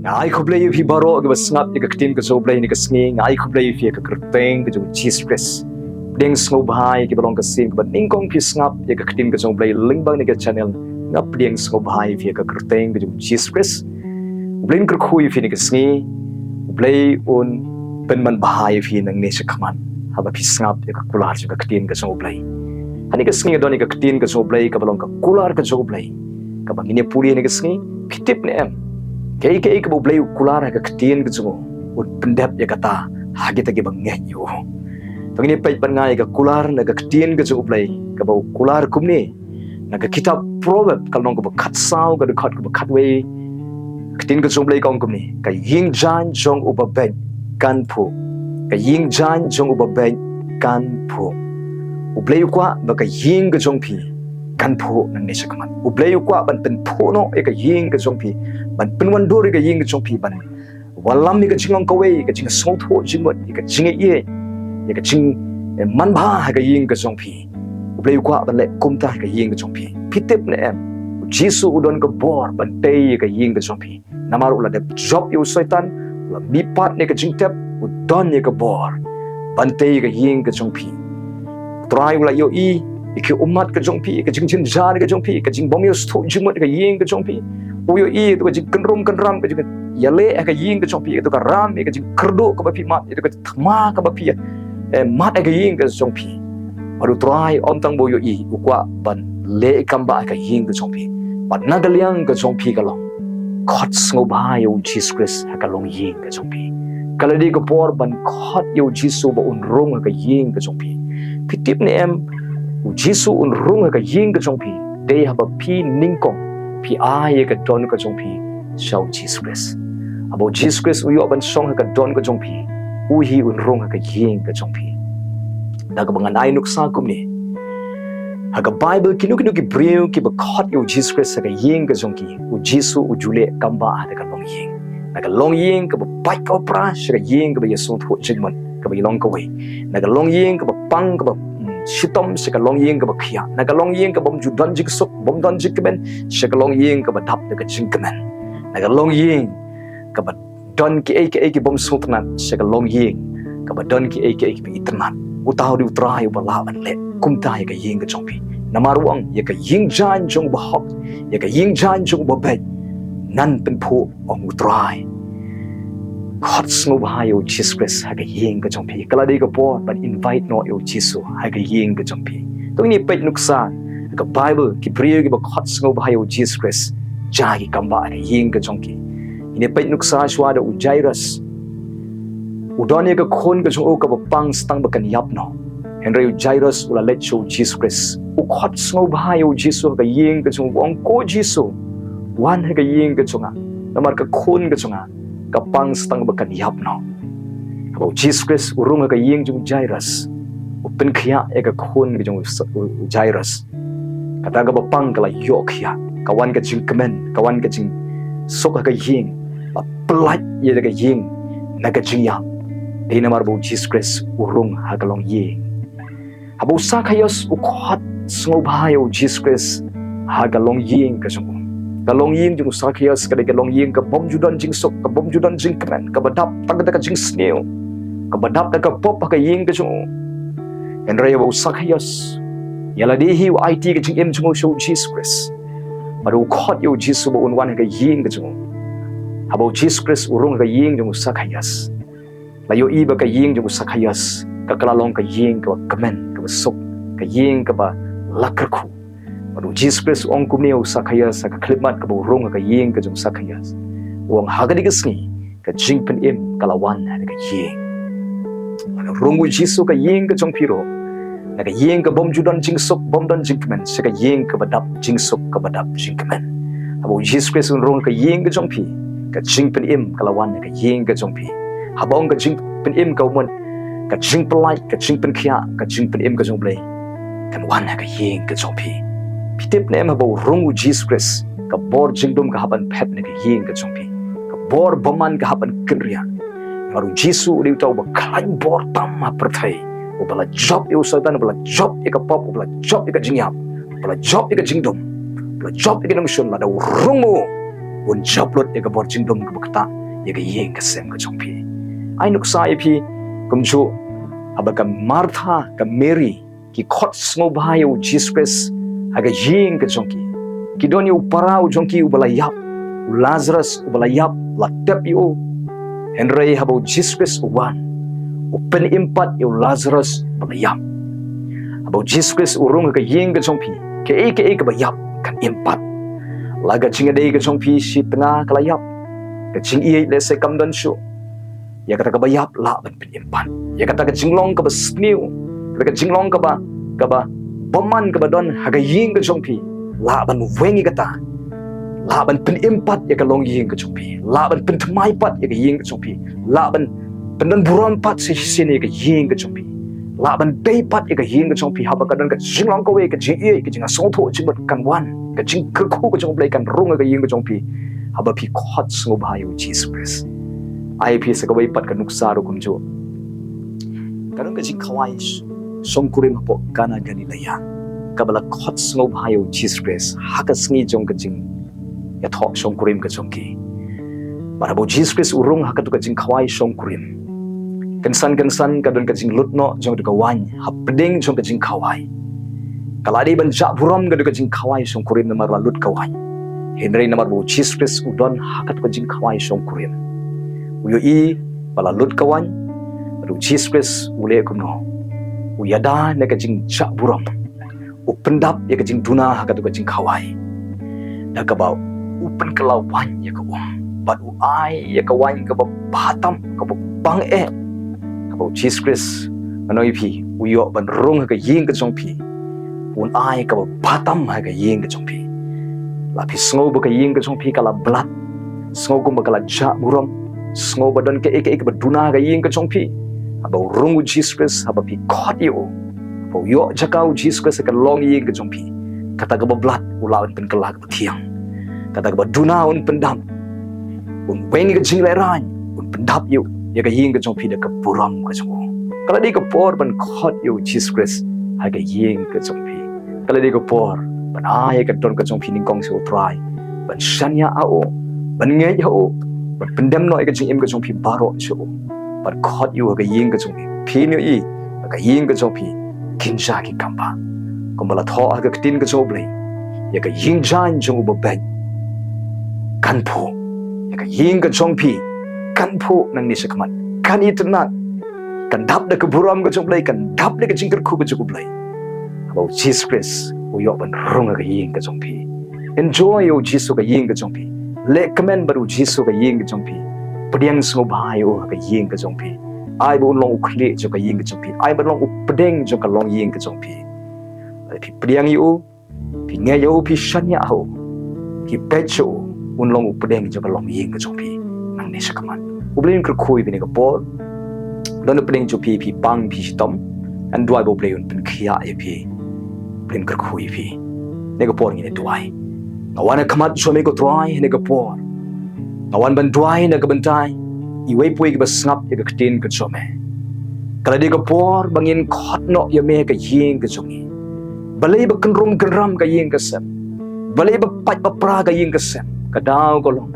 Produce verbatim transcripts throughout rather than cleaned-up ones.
Nga ai khublei ïa phi baroh kiba sngap ïa ka ktien ka jong U Blei ha kane ka sngi. Nga ai khublei ïa phi ha ka kyrteng ka jong U Jisu Khrist. Pdiang sngewbha ïa kiba long ka sien kaba nyngkong phi sngap ïa ka ktien ka jong U Blei lyngba kane ka channel. Nga pdiang sngewbha ïa phi ha ka kyrteng ka jong U Jisu Khrist. U Blei un kyrkhu ïa phi ha kane ka sngi. U Blei un pynman bha ïa phi nangne shakhmat haba phi sngap ïa ka kular jong ka ktien ka jong U Blei. Ha kane ka sngi nga don ïa ka ktien ka jong U Blei kaba long ka kular ka jong U Blei kaba ngin ïa pule ha kane ka sngi. Phi tip ne em, kaei kaei kaba U Blei u kular ha ka ktien ka jong u, un pyndep ïa kata ha kita kiba ngeit ïa u. To ngin ïa peit bad nga ïa ka kular na ka ktien ka jong U Blei kaba u kular kumne na ka kitab Proverb ka lynnong kaba khatsaw ka dkhot kaba khatwei. Ka ktien ka jong U Blei ka ong kumne: Ka ïing jaiñ jong uba beit kan phuh. Ka ïing jaiñ jong uba beit kan phuh. U Blei u kwah ba ka ïing ka jong phi kan phuh nangne shakhmat. U Blei u kwah ban pynphuh noh ïa ka ïing ka jong phi, ban pynwandur ïa ka ïing ka jong phi, ban wallam ïa ka jinglong kawei, ïa ka jingsngewthuh jingmut, ïa ka jingïeit, ïa ka jingmanbha ha ka ïing ka jong phi. U Blei u kwah ban leh kumta ha ka ïing ka jong phi. Phi tip ne em, U Jisu u don ka bor ban tei ïa ka ïing ka jong phi. Namar u la dep jop ïa u Soitan, u la mihpat na ka jingtep, u don ïa ka bor ban tei ïa ka ïing ka jong phi. U Trai u la ïohi ïa ki ummat ka jong phi, ïa ka jingjynjar ka jong phi, ïa ka jingbym ïoh sngewthuh jingmut ka ïing ka jong phi. U ïohi ïa ka jingkynrum kynram, ka jingïaleh ha ka ïing ka jong phi, ïa ka ram, ïa ka jingkyrduh kaba phi mad, ïa ka thma kaba phi, eh, mad ha ka ïing ka jong phi. Bad U Trai ym tang ba u ïohi, u kwah ban leh kam ba ha ka ïing ka jong phi. Bad na ka liang ka jong phi ka long, khot sngewbha ïa U Jisu Khrist ha ka longïing ka jong phi. Ka la dei ka por ban khot ïa U Jisu ba un rung ha ka ïing ka jong phi. Phi tip ne em, U Jisu un rung ha ka ïing ka jong phi dei haba phi nyngkong phi ai ïa ka don ka jong phi sha U Jisu Khrist. Haba U Jisu Khrist u ïoh ban shong ha ka don ka jong phi, u hi un rung ha ka ïing ka jong phi. Da kaba ngan ai nuksa kumne, ha ka Baibl kino kino ki briew kiba khot ïa U Jisu Khrist ha ka ïing ka jong ki, U Jisu u ju leh kam ba ha ka longïing. Na ka longïing kaba pait kaba pra sha ka ïing kaba ïasngewthuh jingmut kaba ïalong kawei. Na ka longïing kaba pang kaba, mm, shitom sha ka longïing kaba khiah. Na ka longïing kaba bym ju don jingsuk, bym don jingkmen, sha ka longïing kaba dap da ka jingkmen. Na ka longïing kaba don kiei kiei ki bym sngewtynnat sha ka longïing kaba don kiei kiei kiba itynnat. Uta u dei U Trai uba lah ban leh kumta ïa ka ïing ka jong phi. Namar u ong, ïa ka ïing jaiñ jong uba hok, ïa ka ïing jaiñ jong uba beit, ngan pynphuh, ong U Trai. Khot sngewbha ïa U Jisu Khrist ha ka ïing ka jong phi. Ka la dei ka por ban invite noh ïa U Jisu ha ka ïing ka jong phi. To ngin ïa peit nuksa ha ka Baibl, ki briew kiba khot sngewbha ïa U Jisu Khrist, jia ki kam ba ha ka ïing ka jong ki. Ngin ïa peit nuksa shuwa da u Jairus. U don ïa ka khun ka jong u kaba pang sa tang ba kan ïap noh. Hynrei u Jairus u la leit sha U Jisu Khrist. U khot sngewbha ïa U Jisu ha ka ïing ka jong u, u ong, "Ko Jisu, wan ha ka ïing ka jong nga. Namar ka khun ka jong nga ka pang sa tang ba kan ïap noh." Haba U Jisu Khrist u rung ha ka ïing jong u Jairus, u pynkhiah ïa ka khun ka jong u Jairus. Kata kaba pang ka la ïoh khiah, ka wan ka jingkmen, ka wan ka jingsuk ha ka ïing, la pyllait ïa ka ïing na ka jingïap. Dei namar ba U Jisu Khrist u rung ha ka longïing. Haba u Sakhaios u khot sngewbha ïa U Jisu Khrist ha ka longïing ka jong u. Ka longïing jong u Sakhaios ka dei ka longïing ka bym ju don jingsuk, ka bym ju don jingkmen, kaba dap tang da ka jingsniew, kaba dap da ka pop ha ka ïing ka jong u. Hynrei haba u Sakhaios, ïa lade hi u aiti ka jingim jong u sha U Jisu Khrist, bad u khot ïa U Jisu ba un wan ha ka ïing ka jong u. Haba U Jisu Khrist u rung ha ka ïing jong u Sakhaios, la ïohi ba ka ïing jong u Sakhaios ka, ka la long ka ïing kaba kmen, kaba suk, ka ïing kaba la kyrkhu. Bad U Jisu Khrist u ong kumne ïa u Sakhaios ha ka khyllipmat kaba u rung ha ka ïing ka jong u Sakhaios. U ong, ha kane ka sngi ka jingpynim ka la wan ha ka ïing. Bad u rung U Jisu ka ïing ka jong phi ruh, na ka ïing ka bym ju don jingsuk, bym don jingkmen, sha ka ïing kaba dap jingsuk, kaba dap jingkmen. Haba U Jisu Khrist un rung ha ka ïing ka jong phi, ka jingpynim ka la wan ha ka ïing ka jong phi. Haba ong ka jingpynim ka mut ka jingpyllait, ka jingpynkhiah, ka jingpynim ka jong U Blei kan wan ha ka ïing ka jong phi. Phi tip ne em, haba u rung U Jisu Khrist, ka bor jingdum ka hap ban phet na ka ïing ka jong phi. Ka bor bymman ka hap ban kynriah. Namar U Jisu u dei uta uba khlaiñ bor tam ha pyrthei, uba la jop ïa u Soitan, uba la jop ïa ka pop, uba la jop ïa ka jingïap, uba la jop ïa ka jingdum, uba la jop ïa ka nongshun. Lada u rung u, un jop lut ïa ka bor jingdum kaba ktah ïa ka ïing ka sem ka jong phi. Ai nuksa ïa phi kumjuh, haba ka Martha, ka Mary, ki khot sngewbha ïa u Jisu Khrist ha ka ïing ka jong ki. Ki don ïa u para u jong ki uba la ïap, u Lazarus uba la ïap, la tep ïa u. Hynrei haba u Jisu Khrist u wan, u pynim pat ïa u Lazarus uba la ïap. Haba u Jisu Khrist u rung ha ka ïing ka jong phi, kaei kaei kaba ïap kan im pat. La ka jingïadei ka jong phi shi tnga ka la ïap, ka jingïeit lehse kam don shuh. Ïa kata kaba ïap lah ban pynim pat. Ïa kata ka jinglong kaba sniew, kata ka jinglong kaba, kaba bymman kaba don ha ka ïing ka jong phi, lah ban weng ïa kata. Lah ban pynim pat ïa ka longïing ka jong phi. Lah ban pynthymmai pat ïa ka ïing ka jong phi. Lah ban pyndon burom pat shisien ïa ka ïing ka jong phi. Lah ban dei pat ïa ka ïing ka jong phi haba ka don ka jinglong kawei, ka jingïeit, ka jingsngewthuh jingmut kan wan, ka jingkyrkhu ka jong U Blei kan rung ha ka ïing ka jong phi. Haba phi khot sngewbha ïa u Jisu Khrist. Ai phi sa kawei pat ka nuksa ruh kumjuh. Ka don ka jingkhawai sh-, shongkurim hapoh Kana Galilea, kaba la khot sngewbha ïa u Jisu Khrist ha ka sngi jong ka jingïathoh shongkurim ka jong ki. Bad haba u Jisu Khrist u rung ha katu ka jingkhawai shongkurim, kynsan kynsan ka don ka jinglut noh jong katu ka waiñ hapdeng jong ka jingkhawai. Ka la dei ban jah burom katu ka jingkhawai shongkurim namar la lut ka waiñ. Hynrei namar ba u Jisu Khrist u don ha katu ka jingkhawai shongkurim, u ïohi ba la lut ka waiñ, bad u Jisu Khrist u leh kumno? U ïada na ka jingjah burom. U pyndap ïa ka jingduna ha katu ka jingkhawai da kaba u pynkylla waiñ ïa ka um, bad u ai ïa ka waiñ kaba bha tam, kaba bang eh. Haba u Jisu Khrist, ngan ong ïa phi, u ïoh ban rung ha ka ïing ka jong phi, un ai kaba bha tam ha ka ïing ka jong phi. La phi sngew ba ka ïing ka jong phi ka la blad, sngew kumba ka la jah burom, sngew ba don kaei kaei kaba duna ha ka ïing ka jong phi. Haba u rung u Jisu Khrist, haba phi khot ïa u, haba u ïoh jaka u Jisu Khrist ha ka longïing ka jong phi, kata kaba blad u lah ban pynkylla kaba thiang. Kata kaba duna un pyndap. Un weng ïa ka jinglehraiñ, un pyndap ïa u, ïa ka ïing ka jong phi da ka burom ka jong u. Ka la dei ka por ban khot ïa u Jisu Khrist ha ka ïing ka jong phi. Ka la dei ka por ban ai ïa ka dohnud ka jong phi nyngkong sha u Trai, ban shaniah ha u, ban ngeit ha u, ban pyndem noh ïa ka jingim ka jong phi baroh sha u, ban khot ïa u ha ka ïing ka jong phi. Phin ïohi ba ka ïing ka jong phi kin jia ki kambah. Kumba la thoh ha ka ktien ka jong U Blei, ïa ka ïing jaiñ jong u babeit kan phuh. Ïa ka ïing ka jong phi kan phuh nangne shakhmat, kan itynnad, kan dap da ka burom ka jong U Blei, kan dap da ka jingkyrkhu ka jong U Blei. Haba u Jisu Khrist u ïoh ban rung ha ka ïing ka jong phi, enjoy ïa u Jisu ha ka ïing ka jong phi. Leh kmen bad u Jisu ha ka ïing ka jong phi. Pdiang sngewbha ïa u ha ka ïing ka jong phi. Ai ba un long u khlieh jong ka ïing ka jong phi. Ai ba un long u pdeng jong ka longïing ka jong phi. Lada phi pdiang ïa u, phi ngeit ïa u, phi shaniah ha u, phi peit sha u, un long u pdeng jong ka longïing ka jong phi nangne shakhmat. U Blei un kyrkhu ïa phi ha kane ka por. Don u pdeng jong phi, phi pang, phi shitom. Ngan duwai ba U Blei un pynkhiah ïa phi. U Blei un kyrkhu ïa phi. Ha kane ka por ngin ïa duwai. Nga wan ha khmat jong me ko Trai ha kane ka por. Nga wan ban duwai na ka bynta iwei pa iwei kiba sngap ïa ka ktien ka jong me. Ka la dei ka por ba ngin khot noh ïa me ha ka ïing ka jong ngi. Balei ba kynrum kynram ka ïing ka sem? Balei ba pait ba pra ka ïing ka sem? Ka daw ka long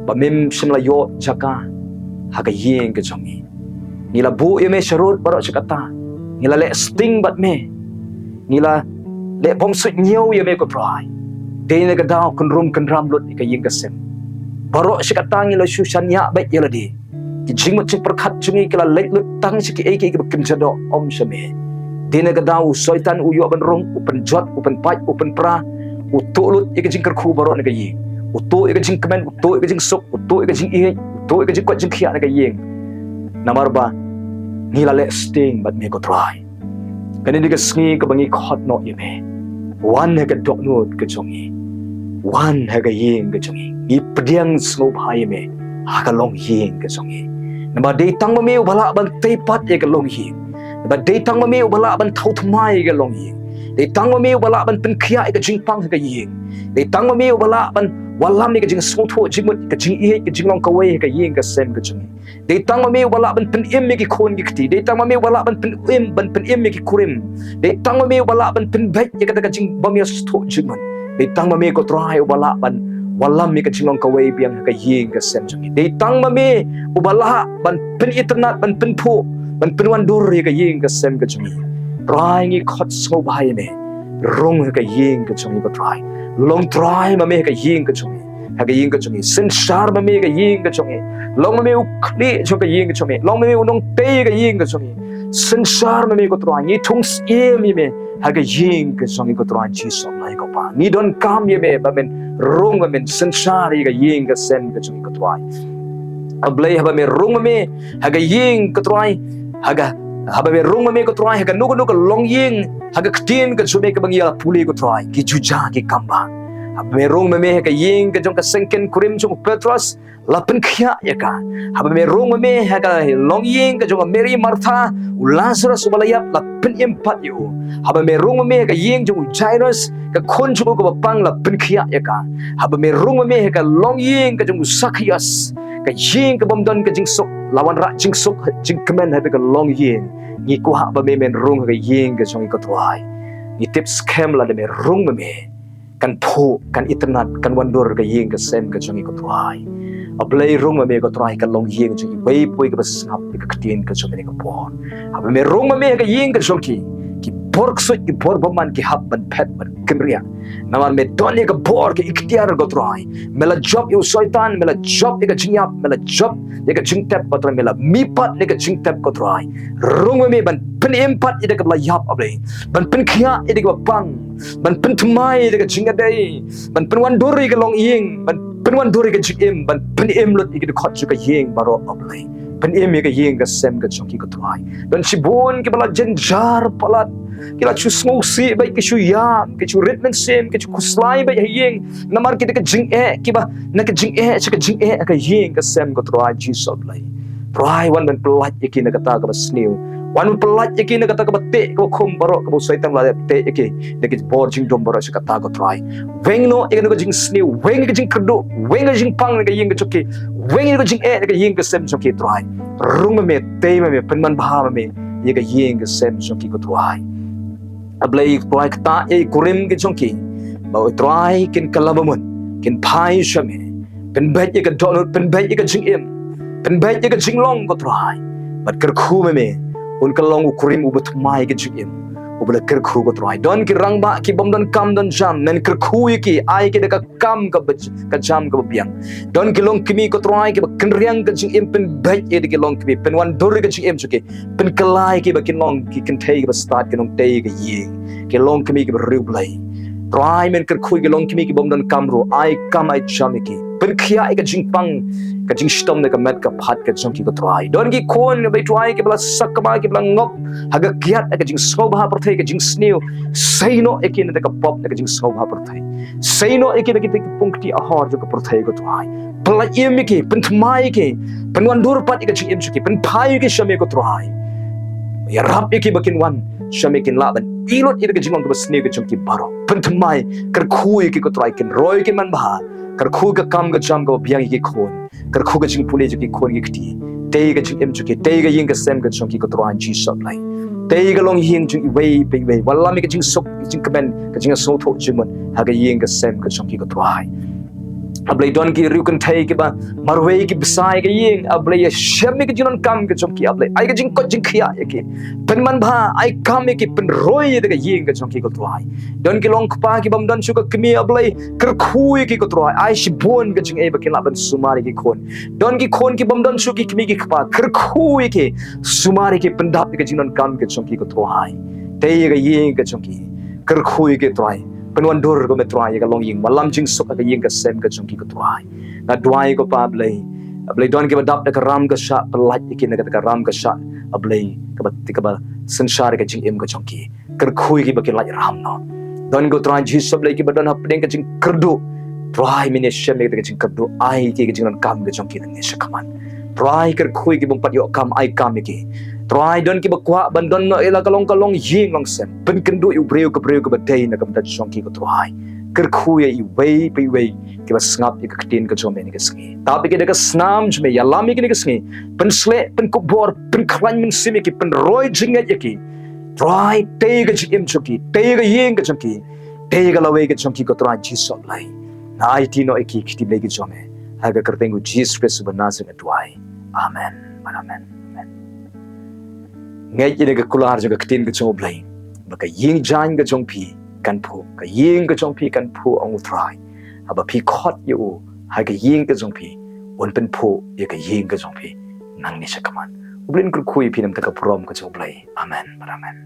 ba mem shym la ïoh jaka ha ka ïing ka jong ngi. Ngi la buh ïa me sharud baroh shi katta. Ngi la leh sting bad me. Ngi la leh bym suidñiew ïa me ko Trai. Dei na ka daw kynrum kynram lut ïa ka ïing ka sem. Baroh shi katta ngi la shu shaniah beit ïa lade. Ki jingmut jingpyrkhat jong ngi ki la leit lut tang sha kiei kiei kiba kim jadok, ym sha me. Dei na ka daw u Soitan u ïoh ban rung, u pynjot, u pynpait, u pynpra, u tuh lut ïa ka jingkyrkhu baroh na ka ïing. U tuh ïa ka jingkmen, u tuh ïa ka jingsuk, u tuh ïa ka jingïeit, u tuh ïa ka jingkoit jingkhiah na ka ïing. Namar ba ngi la leh sting bad me ko Trai. Kane dei ka sngi kaba ngi khot noh ïa me. Wan ha ka dohnud ka jong ngi. Wan ha ka ïing ka jong ngi. Ngi pdiang sngewbha ïa me ha ka longïing ka jong ngi. Namar dei tang ma me uba lah ban tei pat ïa ka longïing. Namar dei tang ma me uba lah ban thaw thymmai ïa ka longïing. Dei tang ma me uba lah ban pynkhiah ïa ka jingpang ha ka ïing. Dei tang ma me uba lah ban wallam ïa ka jingsngewthuh jingmut, ka jingïeit, ka jinglong kawei ha ka ïing ka sem ka jong ngi. Dei tang ma me uba lah ban pynim ïa ki khun ki kti. Dei tang ma me uba lah ban pynim, ban pynim ïa ki kurim. Dei tang ma me uba lah ban pynbeit ïa kata ka jingbymïasngewthuh jingmut. Dei tang ma me ko Trai uba lah ban Wallam ïa ka jinglong kawei biang ha ka ïing ka sem jong ngi. Dei tang ma me uba lah ban pynitynnad, ban pynphuh, ban pynwandur ïa ka ïing ka sem ka jong ngi. Trai, ngi khot sngewbha ïa me. Rung ha ka ïing ka jong ngi, ko Trai. Long Trai ma me ha ka ïing ka jong ngi. Ha ka ïing ka jong ngi. Synshar ma me ha ka ïing ka jong ngi. Long ma me u khlieh jong ka ïing ka jong ngi. Long ma me u nongtei ha ka ïing ka jong ngi. Synshar ma me, ko Trai. Ngi thung syiem ïa me ha ka ïing ka jong ngi, ko Trai Jisu, Blei ko Pa. Ngi donkam ïa me ba men rung, ba men synshar ïa ka ïing ka sem ka jong ngi, ko Trai. A Blei, haba me rung ma me ha ka ïing, ko Trai, ha ka, haba me rung ma me, ko Trai, ha kano kano ka longïing, ha ka ktien ka jong me kaba ngi ïa pule, ko Trai, ki ju jia ki kam bha. Haba me rung ma me ha ka ïing ka jong ka seng kynkurim jong u Petros, la pynkhiah ïa ka. Haba me rung ma me ha ka longïing ka jong ka Mary, Martha, u Lazarus uba la ïap, la pynim pat ïa u. Haba me rung ma me ha ka ïing jong u Jairus, ka khun jong u kaba pang, la pynkhiah ïa ka. Haba me rung ma me ha ka longïing ka jong u Sakius, ka ïing kabym don ka jingsuk, la wanrah jingsuk jingkmen ha ka longïing. Ngi kwah ba me men rung ha ka ïing ka jong ngi, ko Trai. Ngi tip skhem lada me rung ma me, kan phuh, kan itynnad, kan wandur ka ïing ka sem ka jong ngi, ko Trai. A Blei, rung ma me, ko Trai, ka longïing jong iwei pa iwei kaba sngap ïa ka ktien ka jong me ha kane ka por. Haba me rung ma me ha ka ïing ka jong ki, ki bor ksuid, ki bor bymman ki hap ban phet ban kynriah. Namar me don ïa ka bor, ka iktiar, ko Trai. Me la jop ïa u Soitan, me la jop ïa ka jingïap, me la jop ïa ka jingtep, ko Trai, me la mih pat na ka jingtep, ko Trai. Rung ma me ban pynim pat ïa kaba la ïap, a Blei. Ban pynkhiah ïa kaba pang, ban pynthymmai ïa ka jingïadei, ban pynwandur ïa ka longïing, ban pynwandur ïa ka jingim, ban pynim lut ïa ka dkhot jong ka ïing baroh, a Blei. Pynim ïa ka ïing ka sem ka jong ki, ko Trai. Don shibun kiba la jynjar palat, ki la shu sngewsih beit, ki shu ïam, ki shu rit mynsiem, ki shu khuslai beit ha ïing. Namar ki da ka jingeh, kiba na ka jingeh sha ka jingeh ha ka ïing ka sem, ko Trai Jisu, Blei. Trai, wan ban pyllait ïa ki na kata kaba sniew. Wan ban pyllait ïa ki na kata kaba teh, kaba khum baroh kaba u Soitan la teh ïa ki da ki bor jingdum baroh sha kata, ko Trai. Weng noh ïa ka jingsniew, weng ïa ka jingkyrduh, weng ïa ka jingpang na ka ïing ka jong ki, weng ïa ka jingeh na ka ïing ka sem jong ki, Trai. Rung ma me, tei ma me, pynman bha ma me ïa ka ïing ka sem jong ki, ko Trai. A Blei, Trai, ktah ïa ki kurim ki jong ki, ba u Trai kin kylla bamut, kin phai sha me. Pynbeit ïa ka dohnud, pynbeit ïa ka jingim, pynbeit ïa ka jinglong, ko Trai. Bad kyrkhu ma me, un kylla u kurim uba thymmai ïa ka jingim, uba la kyrkhu, ko Trai. Don ki rangbah kibym don kam don jam, men kyrkhu ïa ki, ai ki da ka kam kaba j-, ka jam kaba biang. Don ki longkmie, ko Trai, kiba kynriang ka jingim, pynbeit ïa ki da ki longkmie, pynwandur ïa ka jingim jong ki, pynkylla ïa ki ba kin long ki kynthei kiba stad, ki nongtei ka ïing, ki longkmie kiba riewblei. Trai, men kyrkhu ïa ki longkmie kibym don kam ruh, ai kam ai jam ïa ki, pynkhiah ïa ka jingpang, ka jingshitom na ka met ka phad ka jong ki, ko Trai. Don ki khun, ko Blei Trai, kiba la sakma, kiba la ngop ha ka kiad ha ka jingsngewbha pyrthei, ka jingsniew. Sei noh ïa ki na ka pop, na ka jingsngewbha pyrthei. Sei noh ïa ki na kita ki pung kti ahor jong ka pyrthei, ko Trai. Pyllait im ïa ki, pynthymmai ïa ki, pynwandur pat ïa ka jingim jong ki, pynphai ïa ki sha me, ko Trai. Ïarap ïa ki ba kin wan sha me, kin lah ban ïeh lut ïa ka jinglong kaba sniew ka jong ki baroh. Pynthymmai, kyrkhu ïa ki, ko Trai, kin roi, kin man bha. Kyrkhu ka kam ka jam kaba biang ïa ki khun. Kyrkhu ka jingpule jong ki khun ki kti. Tei ka jingim jong ki, tei ka ïing ka sem ka jong ki, ko Trai Jisu, Blei. Tei ka longïing jong iwei pa iwei. Wallam ïa ka jingsuk, ka jingkmen, ka jingsngewthuh jingmut ha ka ïing ka sem ka jong ki, ko Trai. A Blei, don ki riew kynthei kiba marwei, ki bsa ïa ka ïing. A Blei, ïashem ïa ka jingdonkam ka jong ki, a Blei. Ai ka jingkoit jingkhiah ïa ki. Pynman bha, ai kam ïa ki, pynroi ïa ka ïing ka jong ki, ko Trai. Don ki long kpa kibym don shuh ka kmie, a Blei, kyrkhu ïa ki, ko Trai. Ai shibun ka jingeh ba kin lah ban sumar ïa ki khun. Don ki khun kibym don shuh ki kmie ki kpa, kyrkhu ïa ki, sumar ïa ki, pyndap ïa ka jingdonkam ka jong ki, ko Trai. Tei ïa ka ïing ka jong ki, kyrkhu ïa ki, Trai. Pynwandur, ko me Trai, ïa ka longïing, wallam jingsuk ha ka ïing ka sem ka jong ki, ko Trai. Nga duwai, ko Pa Blei. A Blei, don kiba dap da ka ram ka shah, pyllait ïa ki na kata ka ram ka shah, a Blei, kaba, kaba synshar ïa ka jingim ka jong ki. Kyrkhu ïa ki ba kin lait ram noh. Don, ko Trai Jisu, Blei, kiba don hapdeng ka jingkyrduh. Trai, men ïashem ïa ka jingkyrduh, ai ïa ki ka jingdonkam ka jong ki nangne shakhmat. Trai, kyrkhu ïa ki bym pat ïoh kam, ai kam ïa ki. Trai, don kiba kwah ban don noh ïa la ka long ka longïing longsem, pynkynduh ïa u briew ka briew kaba dei na ka bynta jong ki, ko Trai. Kyrkhu ïa iwei pa iwei kiba sngap ïa ka ktien ka jong me kane ka sngi. Tap ïa ki da ka snam jong me, ïalam ïa ki kane ka sngi. Pynsleh, pynkupbor, pynkhlaiñ mynsiem ïa ki, pynroi jingngeit ïa ki. Trai, tei ka jingim jong ki, tei ka ïing ka jong ki, tei ka lawei ka jong ki, ko Trai Jisu, Blei. Na aiti noh ïa ki ki kti blei ki jong me. Ha ka kyrteng u Jisu Khrist uba Nasaret nga duwai. Amen. Amen. Amen. Ngeit ïa ka kular jong ka ktien ka jong u Blei. Ba ka ïing jaiñ ka jong phi kan phuh. Ka ïing ka jong phi kan phuh ong u Trai. Haba phi khot ïa u ha ka ïing ka jong phi, un pynphuh ïa ka ïing ka jong phi. Nangne shakhmat. U Blei un kyrkhu ïa phi namar ka burom ka jong u Blei. Amen. Amen.